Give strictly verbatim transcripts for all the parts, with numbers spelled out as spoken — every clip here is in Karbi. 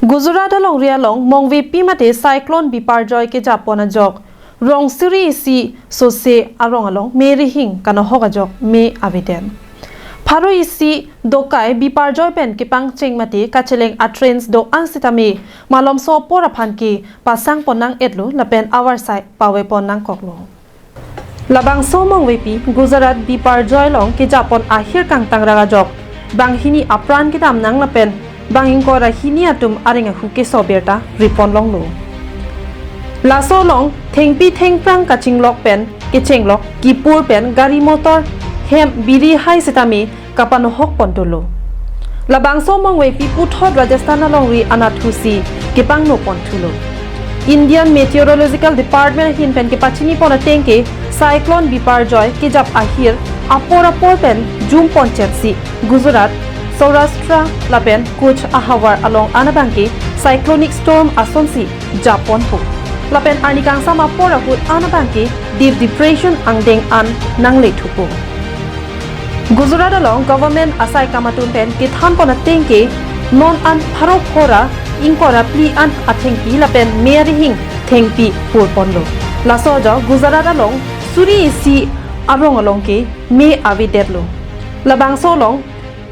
Gujarat alongri along mongvepi mate Cyclone Biparjoy kejapon ajok rong suri isi sose arong along me rihing kanohok ajok me avedet. Pharo isi dokai Biparjoy pen kepangcheng mate kacheleng a-trains do-an sitame malomso apor aphan ke pasangpon nang-etlo lapen avarsai pavepon nangkoklo. Labangso mongvepi Gujarat Biparjoy along kejapon ahir kangtang rang ajok banghini apran kedam nang lapen bang ingkoi ra hini atum areng ahu keso birta ripon longlo. Laso along thengpi thengphrang kachinglok pen kechenglok kipur pen gari motor hem biri hai sitame kapanohok pon thulo. Labangso mongvepi puthot Rajasthan alongri anatthu si kepangno pon thulo. Indian Meteorological Department ahin pen kepachini pon ateng ke Cyclone Biparjoy kejap ahir apor apor pen jum pon chetsi Gujarat, Saurashtra lapen Kutch ahavar along an abang ke cyclonic storm asonsi japon po. Lapen arni kangsam apor ahut an abang ke deep depression angdeng an nangle thupo. Gujarat along government asai kam atum pen kethan pon ateng ke non an pharo phora ingkoi ra phli an athengpi lapen me arihing thengpi pur ponlo. Laso ajok Gujarat along suri isi arong along ke me avedetlo. Labangso along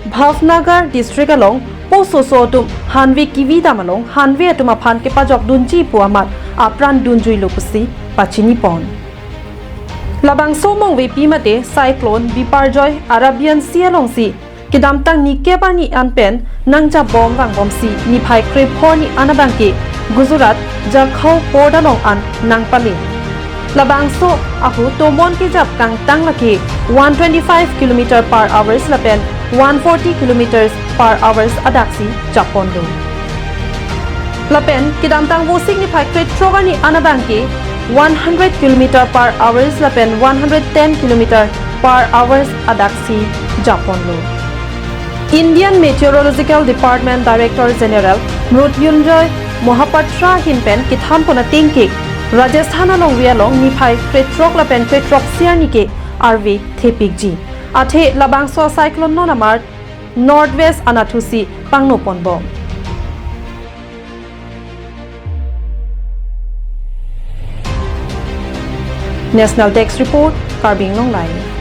Bhavnagar district along pososo atum hanve kevi dam along hanve atum aphan kepajok dunji pu amat apran dunjuilo pusi pachini pon. Labangso mongvepi mate Cyclone Biparjoy Arabian Sea alongsi kedamtang nikep arni an pen nangjap bom vangbomsi niphai krepho arni an abang ke Gujarat Jakhau port along an nangpale. Labangso ahu tomon kejap kangtang lake one twenty-five kilometer per hours lapen one forty kilometers per hours adaksi japon do. Lapen kedamtang Vosik niphai krethrok arni an abang ke one hundred kilometer per hours lapen one hundred ten kilometer per hours adaksi japon lo. Indian Meteorological Department Director General Mrutyunjoy Mohapatra ahin pen kethan pon ateng ke Rajasthan alongri along niphai krethrok lapen krethrok isi arni ke arve thepikji. Athe labangso cyclone non amar North West anatthu si pangno pon bom. National Desk Report, Karbi Anglong Live.